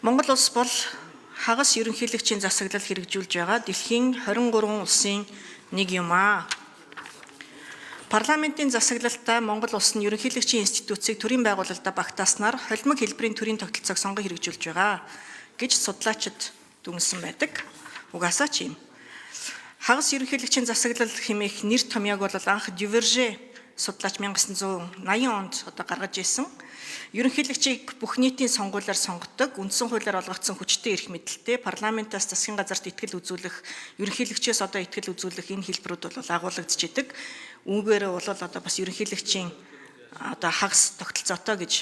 Монгол улс бол хагас ерөнхийлөгчийн засаглал хэрэгжүүлж байгаа дэлхийн 23 улсын нэг юм аа. Парламентын засаглалтаа Монгол улс нь ерөнхийлөгчийн институцийг төрийн байгуулалтад багтааснаар холимог хэлбэрийн төрийн тогтолцоог сонгон хэрэгжүүлж байгаа гэж судлаачид дүгнэсэн байдаг. Угаасаа ч юм. Хагас ерөнхийлөгчийн засаглал хэмээх нэр томьёог бол анх Дюверже судлаач 1980 онд одоо гаргаж ирсэн. Ерөнхийлөгчийг бүх нийтийн сонгуулиар сонгодог, үндсэн хуулиар олгогдсон хүчтэй эрх мэдэлтэй парламентаас засгийн газарт итгэл үзүүлэх, ерөнхийлөгчөөс одоо итгэл үзүүлэх энэ хэлбэрүүд бол агуулгадж идэг. Үүгээр бол одоо бас ерөнхийлөгчийн одоо хагас тогтолцоотой гэж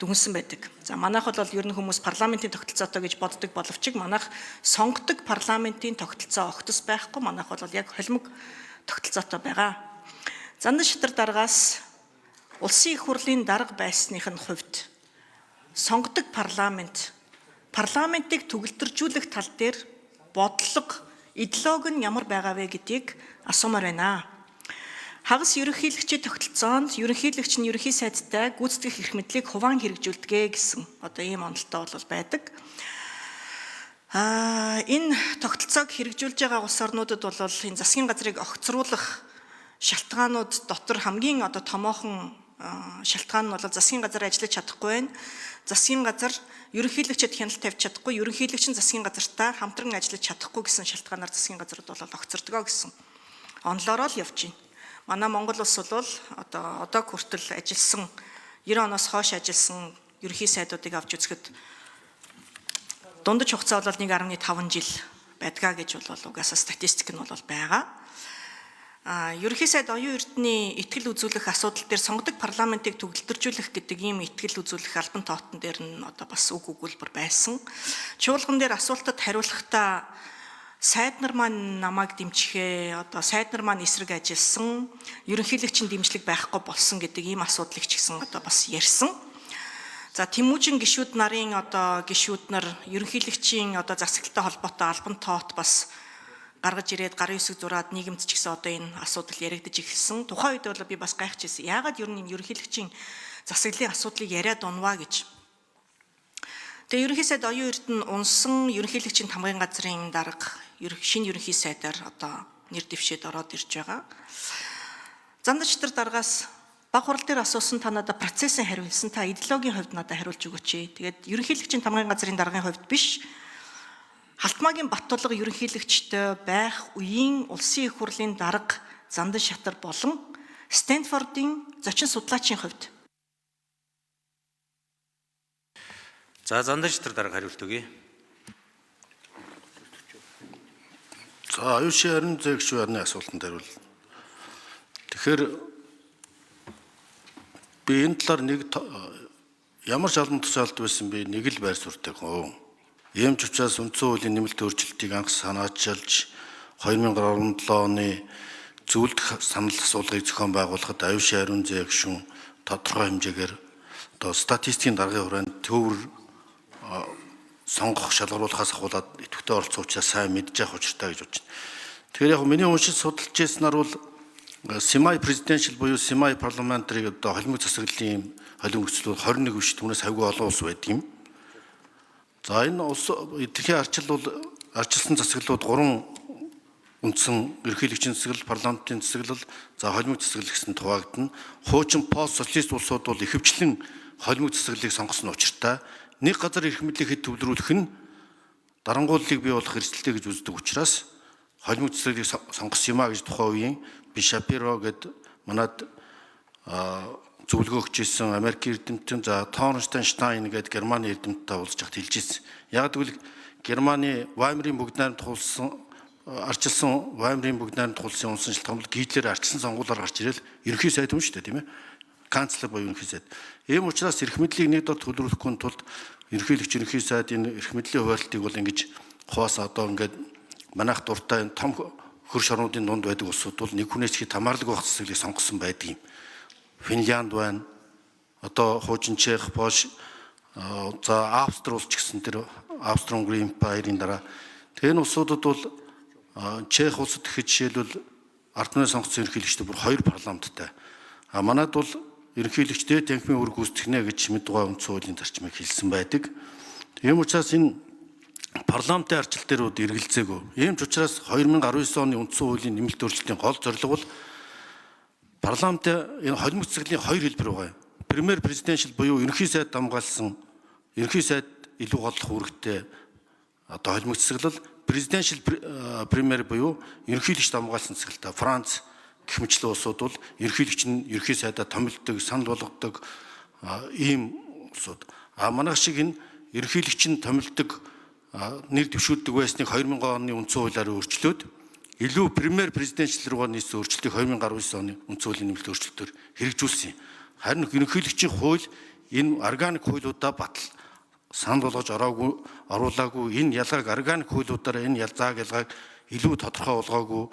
дүгнсэн байдаг. За манайх бол ер нь хүмүүс парламентын тогтолцоотой гэж боддог боловч манайх сонгодог парламентын тогтолцоо огтос байхгүй. Манайх бол яг холимог тогтолцоотой байгаа. Зандан шатар даргаас улсын их хурлын дарга байсных нь хувьд сонгодог парламент парламентыг төгөлдржүүлэх тал дээр бодлого, идеологи нь ямар байгаа вэ гэдгийг асуумаар байна. Хагас ерөнхийлөгчийн тогтолцоонд ерөнхийлөгч нь ерөнхий сайдтай гүйцэтгэх эрх мэдлийг хуваан хэрэгжүүлдэг гэсэн одоо ийм онолтой бол байдаг. Энэ тогтолцоог хэрэгжүүлж байгаа улс орнуудад бол энэ засгийн газрыг огцруулах шалтгаанууд дотор хамгийн одоо томоохон шалтгаан нь бол засгийн газар ажиллаж чадахгүй байна. Засгийн газар ерөнхийлөгчөд хяналт тавьж чадахгүй, ерөнхийлөгч нь засгийн газартаа хамтран ажиллаж чадахгүй гэсэн шалтгаанаар засгийн газрууд бол огцордгоо гэсэн онолоороо л явж байна. Манай Монгол улс бол одоо хүртэл ажилласан 90 оноос хойш ажилласан ерөнхий сайдуудыг авч үзэхэд дундаж хугацаа бол 1.5 жил байдгаа гэж бол угаасаа статистик нь бол байгаа. Ерөнхий сайд оюун эрдний итгэл үзүүлэх асуудал дээр сонгодог парламентыг төгөлдржүүлэх гэдэг ийм итгэл үзүүлэх албан тоотон дээр нь одоо бас үг өгүүлбэр байсан. Чуулган дээр асуултад хариулахдаа сайд нар маань намайг дэмжихээ, одоо сайд нар маань эсрэг ажилласан, ерөнхийлөгчийн дэмжлэг байхгүй болсон гэдэг ийм асуудлыг ч гэсэн одоо бас ярьсан. За Тэмүүжин гишүүд нарын одоо гишүүд нар ерөнхийлөгчийн одоо засаглалтай холбоотой албан тоот бас гаргаж ирээд гарын үсэг зураад нийгэмд ч гэсэн одоо энэ асуудал яригдаж эхэлсэн. Тухайн үед бол би бас гайхчихсэн. Яагаад ер нь энэ ерөнхийлөгчийн засаглалын асуудлыг яриад унваа гэж. Тэгээ ерөнхий сайд оюун эрдэнэ унсан ерөнхийлөгчийн тамгын газрын дарга шинэ ерөнхий сайдаар одоо нэр дэвшээд ороод ирж байгаа. Зандан шатар даргаас баг хурал дээр асуусан та надад процессын хариу хэлсэн. Та идеологийн хувьд надад хариулж өгөөч. Тэгээд ерөнхийлөгчийн тамгын газрын даргын хувьд биш. Халтмаагийн Баттулга ерөнхийлөгчтэй байх үеийн улсын их хурлын дарга Зандан шатар болон Стэнфордын зочин судлаачийн хувьд. За Зандан шатар дарга хариулт өгье. За аюулшийн харин зээгч байрны асуултанд хариул. Тэгэхээр би энэ талаар нэг ямар ч албан тушаалд байсан би нэг л байр суурьтай. Ийм ч учраас үндсэн хуулийн нэмэлт өөрчлөлтийг анх санаачилж 2017 оны зөвлөх санал асуулгыг зохион байгуулахад аюулшийн ариун зээг гишүүн тодорхой хэмжээгээр одоо статистикийн даргын хүрээнд төвөр сонгох шалгаруулахаас ахуулаад идэвхтэй оролцсон учраас сайн мэдж явах учиртай гэж бодож байна. Тэгэхээр яг миний уншиж судалж ирснээр бол semi presidential буюу semi parliamentary одоо холимог засаглалын холимог нөхцөл 21 биш түүнээс хавьгүй олон улс байдаг юм. За энэ улс дэлхийн арчил бол арчилсан засаглалууд 3 үндсэн ерөнхийлөгчийн засаглал, парламентын засаглал, за холимог засаглал гэсэн хуваагдана. Хуучин пост социалист улсууд бол ихэвчлэн холимог засаглалыг сонгосон учиртай нэг газар эрх мэдлийг хэд төвлөрүүлэх нь дарангууллыг бий болох эрсдэлтэй гэж үздэг учраас холимог засаглалыг сонгосон юм а гэж тухайн үеийн Би Шапиро гэд манад зөвлөгөө өгч ирсэн Америкийн эрдэмтэн, за Торнштайн гэдэг Германы эрдэмтдээ уулзж хат хэлж ирсэн. Яг гэвэл Германы Ваймарын бүгд найрамдах улсын арчилсан Ваймарын бүгд найрамдах улсын унсан шалтгаан бол Гитлер арчилсан сонгуулиар гарч ирэл ерөнхий сайд юм шүү дээ, тийм ээ. Канцлер буюу ерөнхий сайд. Ийм учраас эрх мэдлийг нэг дор төлрүүлэхгүй тулд ерөнхийлөгч ерөнхий сайд энэ эрх мэдлийн хуваарлтыг бол ингэж хуваасан. Одоо ингээд манайх дуртай энэ том хөр шорнуудын дунд байдаг улсууд бол нэг хүнээс их хамааралгүй байх засаглалыг сонгосон байдаг юм. Финлянд байна. Одоо хуучин Чех, Польш, за Австри улс ч гэсэн тэр Австро-Унгарын империйн дараа тэр энэ улсуудад бол Чех улсад гэхэд жишээлбэл ард түмний сонгоцсон ерөнхийлөгчтэй бүр 2 парламенттай. А манад бол ерөнхийлөгчтэй танхимын үүрэг гүйцэтгэх нэ гэж мэд дугаай үндсэн хуулийн зарчмыг хэлсэн байдаг. Тийм учраас энэ парламентын арчил дээр бод эргэлзээгүй. Ийм ч учраас 2019 оны үндсэн хуулийн нэмэлт өөрчлөлтийн гол зорилго бол парламентын энэ холимог засаглалын хоёр хэлбэр байгаа юм. Premier presidential буюу ерөнхий сайд дамгаалсан ерөнхий сайд илүү голлох үүрэгтэй одоо холимог засаглал, presidential premier буюу ерөнхийлөгч дамгаалсан засаглалтай. Франц гэх мэтлэн улсууд бол ерөнхийлөгч нь ерөнхий сайдаа томилдог, санал болгодог ийм улсууд. А манайх шиг энэ ерөнхийлөгч нь томилдог, нэр дэвшүүлдэг байсныг 2000 оны үндсэн хуулиар өөрчлөөд илүү premier presidential руугаа нийцсэн өөрчлөлтийг 2019 оны үндсэн хуулийн нэмэлт өөрчлөлтөөр хэрэгжүүлсэн юм. Харин ерөнхийлөгчийн хууль энэ органик хуулиудаа батал санал болгож ороогүй, оруулаагүй, энэ ялгааг органик хуулиудаараа энэ ялгааг илүү тодорхой болгоогүй,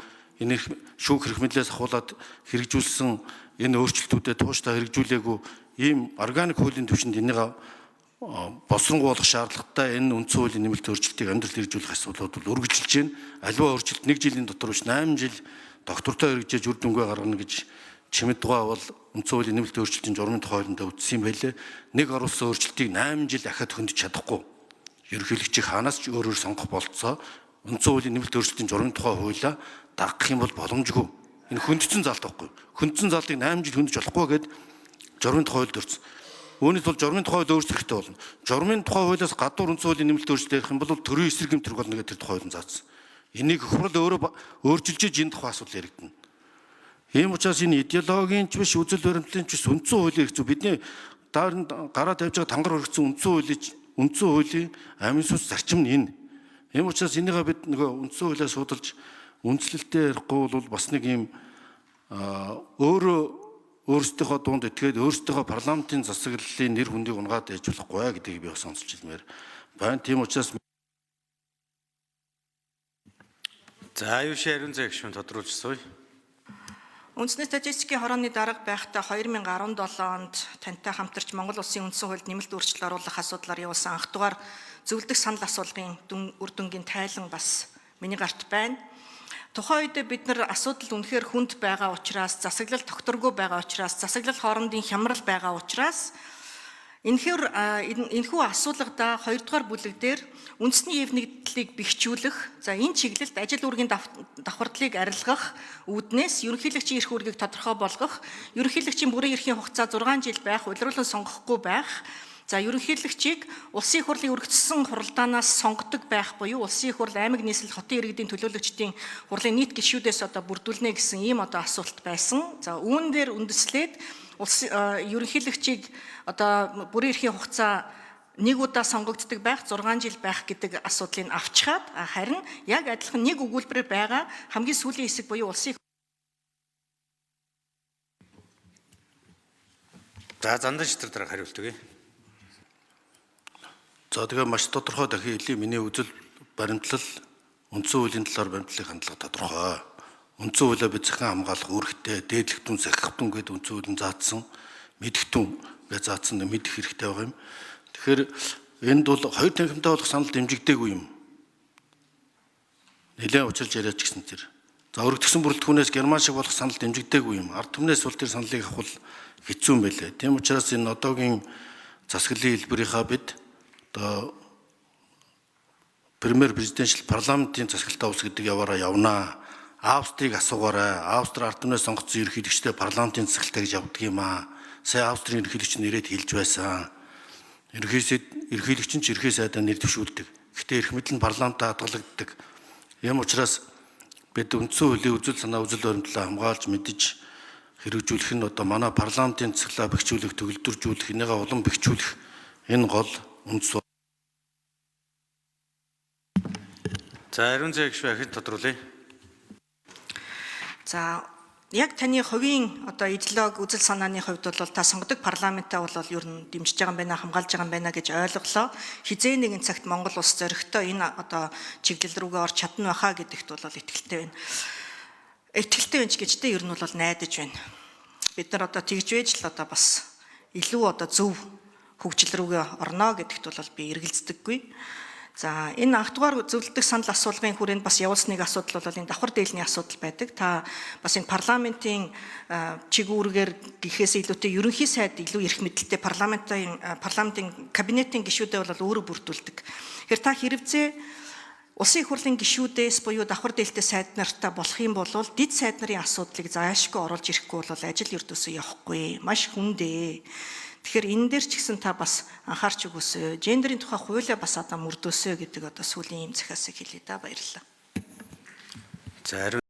энэ шүүх эрх мэдлээс ахуулаад хэрэгжүүлсэн энэ өөрчлөлтүүдэд тууштай хэрэгжүүлээгүй ийм органик хуулийн түвшинд энийг боловсронгуй болох шаардлагатай. Энэ үндсэн хуулийн нэмэлт өөрчлөлтийг амьдралд хэрэгжүүлэх асуудлууд бол үргэлжилж байна. Аливаа өөрчлөлт нэг жилийн дотор биш, 8 жил доктортой хэрэгжиж үр дүнгээ гаргана гэж чимэд дугаа бол үндсэн хуулийн нэмэлт өөрчлөлтийн журмын тухай хуулинд үздсэн юм байлээ. Нэг оруулсан өөрчлөлтийг 8 жил ахиад хөндөж чадахгүй. Ерөнхийлөгчийг хаанаас ч өөрөөр сонгох болцоо үндсэн хуулийн нэмэлт өөрчлөлтийн журмын тухай хуулиа дагах юм бол боломжгүй. Энэ хөндцөн заалт байхгүй. Хөндцөн заалтыг 8 жил хөндөж болохгүй гэд журмын тухай хуульд өрсөн. Үүний тулд журмын тухай хууль өөрчлөх хэрэгтэй болно. Журмын тухай хуулиас гадуур үндсэн хуулийн нэмэлт өөрчлөлт ярих юм бол төрийн эсрэг гэмт хэрэг болно гэдэг тэр тухай хуулийн заасан. Энийг хурал өөрөө өөрчилж энэ тухай асуудал яригдана. Ийм учраас энэ идеологийн ч биш, үзэл баримтлалын ч биш, үндсэн хуулийн хэрэгцээ, бидний дараа гараа тавьж байгаа тангар өргөцсөн үндсэн хуулийн амин сүнс зарчим нь энэ. Ийм учраас энийгээ бид нөгөө үндсэн хуулиа судалж үндслэлтэй ярихгүй бол бас нэг ийм өөрөө өөрсдийнхөө дунд итгээд өөрсдийнхөө парламентын засаглалын нэр хүндийг унгаад ээж болохгүй гэдгийг би бас онцолж хэлмээр байна. Тийм учраас За, аюуши ариун зай гишүүн тодруулж сууя. Үндэсний статистикийн хорооны дарга байхдаа 2017 онд тантай хамтарч Монгол Улсын үндсэн хуульд нэмэлт өөрчлөлт оруулах асуудлаар явуулсан анх дугаар зөвлөдөх санал асуулгын үр дүнгийн тайлан бас миний гарт байна. Тухайн үед бид нар асуудал үнэхээр хүнд байгаа учраас, засаглал тогтворгүй байгаа учраас, засаглал хоорондын хямрал байгаа учраас энэхүү асуулгадаа 2 дугаар бүлэг дээр үндэсний эв нэгдлийг бэхжүүлэх, за энэ чиглэлд ажил үүргийн давхардлыг арилгах үүднээс ерөнхийлөгчийн эрх үүргийг тодорхой болгох, ерөнхийлөгчийн бүрэн эрхийн хугацаа 6 жил байх, улируулан сонгохгүй байх, за ерөнхийлөгчийг улсын их хурлын өргөцсөн хуралдаанаас сонгодог байх буюу улсын их хурл, аймаг нийслэл, хотын иргэдийн төлөөлөгчдийн хурлын нийт гишүүдээс одоо бүрдүүлнэ гэсэн ийм одоо асуулт байсан. За үүн дээр үндэслээд улс ерөнхийлөгчийг одоо бүрэн эрхийн хугацаа нэг удаа сонгогддог байх, 6 жил байх гэдэг асуудлыг авчхаад, харин яг адилхан нэг өгүүлбэрээр байгаа хамгийн сүүлийн хэсэг буюу улсын За, зандан шитэр дарга хариулт өгье. За, тэгээ маш тодорхой дахин хэлье. Миний үзэл баримтлал үндсэн хуулийн талаар баримтлалын хандлага тодорхой. Үндсэн хуулиа бид захин хамгаалах үүрэгтэй, дээдлэх түн, сахих түн гэдэг үндсэн хуулийн заасан, мэдэх түн гэж заасан, мэдэх хэрэгтэй байгаа юм. Тэгэхээр энд бол хоёр танхимтай болох санал дэмжигдээгүй юм. Нэлээд учирч яриач гэсэн тэр. За, өргөдгсөн бүрэлдэхүүнээс герман шиг болох санал дэмжигдээгүй юм. Ард түмнээс бол тэр саналыг авах хэцүү юм байлээ. Тийм учраас энэ одоогийн засаглалын хэлбэрийнхаа бид одоо premier presidential парламентын засаглалтай улс гэдэг яваараа явнаа. Австрийг асуугаарай. Австри ард түмнээс сонгоцсон ерөнхийлөгчтэй парламентын засаглалтай гэж явдаг юм аа. Сая Австрийн ерөнхийлөгч нь ирээд хэлж байсан. Ерөнхийлөгч нь ч ерхий сайдаа нэр дэвшүүлдэг. Гэхдээ эрх мэдэл нь парламентаа хадгалагддаг. Ийм учраас бид үндсэн хуулийн үзэл санаа, үзэл баримтлалаа хамгаалж мэдэж хэрэгжүүлэх нь одоо манай парламентын засаглалаа бэхжүүлэх, төгөлдржүүлэх, энийгээ улам бэхжүүлэх энэ гол үндэс. За, ариун зай гишүүн ахин тодруулъя. За, яг таны хувийн одоо идеологи, үзэл санааны хувьд бол та сонгодог парламентаа бол ер нь дэмжиж байгаа юм байна, хамгаалж байгаа юм байна гэж ойлголоо. Хизээ нэгэн цагт Монгол улс зоригтой энэ одоо чиглэл рүүгээ орч чадна байхаа гэдэгт бол итгэлтэй байна. Итгэлтэй байна ч гэж тэ ер нь бол найдаж байна. Бид нар одоо тэгж байж л одоо бас илүү одоо зөв хөгжил рүүгээ орно гэдэгт бол би эргэлздэггүй. За, энэ анх дугаар зөвлөдөх санал асуулгын хүрээнд бас явуулсан нэг асуудал бол энэ давхар дээлний асуудал байдаг. Та бас энэ парламентын чиг үүргээр гэхээс илүүтэй ерөнхий сайд илүү эрх мэдэлтэй парламентын кабинетийн гишүүдээ бол өөрөө бүрдүүлдэг. Тэгэхээр та хэрэгцээ Улсын их хурлын гишүүдээс буюу давхар дээлтэй сайд нартай болох юм бол дид сайд нарын асуудлыг зайлшгүй оруулж ирэхгүй бол ажил ердөөсөө явахгүй. Маш хүндээ. Тэгэхээр энэ дээр ч гэсэн та бас анхаарч өгөөсэй. Гендерийн тухай хуулиа бас одоо мөрдөөсэй гэдэг одоо сүүлийн юм захиасыг хэлье да. Баярлалаа. За, ариун